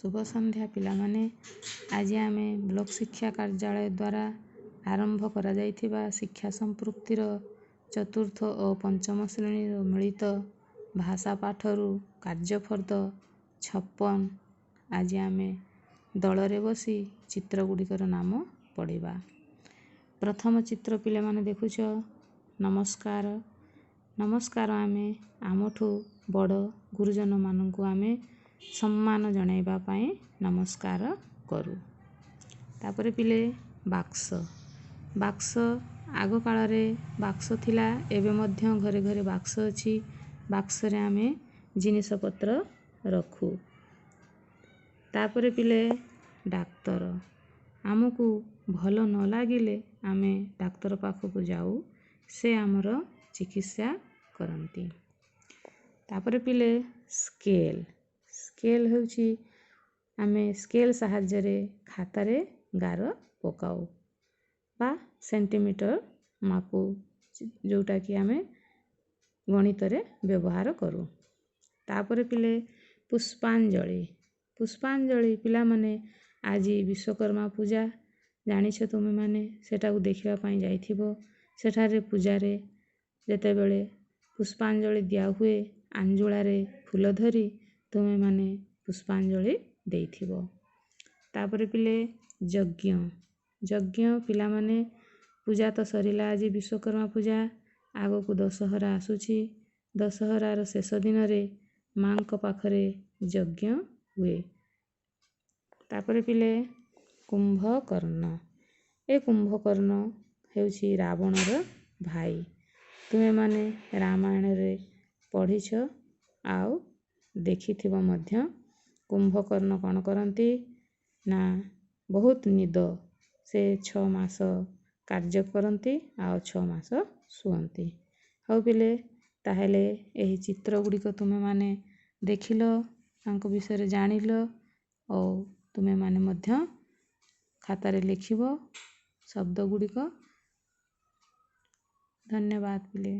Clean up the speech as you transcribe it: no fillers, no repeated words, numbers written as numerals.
ଶୁଭ ସନ୍ଧ୍ୟା ପିଲାମାନେ। ଆଜି ଆମେ ବ୍ଲକ ଶିକ୍ଷା କାର୍ଯ୍ୟାଳୟ ଦ୍ୱାରା ଆରମ୍ଭ କରାଯାଇଥିବା ଶିକ୍ଷା ସମ୍ପୃକ୍ତିର ଚତୁର୍ଥ ଓ ପଞ୍ଚମ ଶ୍ରେଣୀର ମିଳିତ ଭାଷା ପାଠରୁ କାର୍ଯ୍ୟଫର୍ଦ୍ଦ 56 ଆଜି ଆମେ ଦଳରେ ବସି ଚିତ୍ର ଗୁଡ଼ିକର ନାମ ପଢ଼ିବା। ପ୍ରଥମ ଚିତ୍ର ପିଲାମାନେ ଦେଖୁଛ, ନମସ୍କାର। ନମସ୍କାର ଆମେ ଆମଠୁ ବଡ଼ ଗୁରୁଜନମାନଙ୍କୁ ଆମେ ସମ୍ମାନ ଜଣାଇବା ପାଇଁ ନମସ୍କାର କରୁ। ତାପରେ ପିଲେ ବାକ୍ସ। ବାକ୍ସ ଆଗକାଳରେ ବାକ୍ସ ଥିଲା, ଏବେ ମଧ୍ୟ ଘରେ ଘରେ ବାକ୍ସ ଅଛି। ବାକ୍ସରେ ଆମେ ଜିନିଷପତ୍ର ରଖୁ। ତାପରେ ପିଲେ ଡାକ୍ତର। ଆମକୁ ଭଲ ନ ଲାଗିଲେ ଆମେ ଡାକ୍ତର ପାଖକୁ ଯାଉ, ସେ ଆମର ଚିକିତ୍ସା କରନ୍ତି। ତାପରେ ପିଲେ ସ୍କେଲ୍। ସ୍କେଲ୍ ହେଉଛି ଆମେ ସ୍କେଲ୍ ସାହାଯ୍ୟରେ ଖାତାରେ ଗାର ପକାଉ ବା ସେଣ୍ଟିମିଟର ମାପୁ, ଯେଉଁଟାକି ଆମେ ଗଣିତରେ ବ୍ୟବହାର କରୁ। ତାପରେ ପିଲେ ପୁଷ୍ପାଞ୍ଜଳି। ପୁଷ୍ପାଞ୍ଜଳି ପିଲାମାନେ ଆଜି ବିଶ୍ୱକର୍ମା ପୂଜା ଜାଣିଛ ତୁମେମାନେ, ସେଟାକୁ ଦେଖିବା ପାଇଁ ଯାଇଥିବ। ସେଠାରେ ପୂଜାରେ ଯେତେବେଳେ ପୁଷ୍ପାଞ୍ଜଳି ଦିଆହୁଏ, ଆଞ୍ଜୁଳାରେ ଫୁଲ ଧରି ତୁମେମାନେ ପୁଷ୍ପାଞ୍ଜଳି ଦେଇଥିବ। ତାପରେ ପିଲେ ଯଜ୍ଞ। ଯଜ୍ଞ ପିଲାମାନେ ପୂଜା ତ ସରିଲା ଆଜି ବିଶ୍ୱକର୍ମା ପୂଜା, ଆଗକୁ ଦଶହରା ଆସୁଛି। ଦଶହରାର ଶେଷ ଦିନରେ ମାଙ୍କ ପାଖରେ ଯଜ୍ଞ ହୁଏ। ତାପରେ ପିଲେ କୁମ୍ଭକର୍ଣ୍ଣ। ଏ କୁମ୍ଭକର୍ଣ୍ଣ ହେଉଛି ରାବଣର ଭାଇ। ତୁମେମାନେ ରାମାୟଣରେ ପଢ଼ିଛ ଆଉ ଦେଖିଥିବ ମଧ୍ୟ। କୁମ୍ଭକର୍ଣ୍ଣ କ'ଣ କରନ୍ତି ନା ବହୁତ ନିଦ, ସେ 6 ମାସ କାର୍ଯ୍ୟ କରନ୍ତି ଆଉ 6 ମାସ ଶୁଅନ୍ତି। ହଉ ପିଲେ, ତାହେଲେ ଏହି ଚିତ୍ର ଗୁଡ଼ିକ ତୁମେମାନେ ଦେଖିଲ, ତାଙ୍କ ବିଷୟରେ ଜାଣିଲ, ଆଉ ତୁମେମାନେ ମଧ୍ୟ ଖାତାରେ ଲେଖିବ ଶବ୍ଦ ଗୁଡ଼ିକ। ଧନ୍ୟବାଦ ପିଲେ।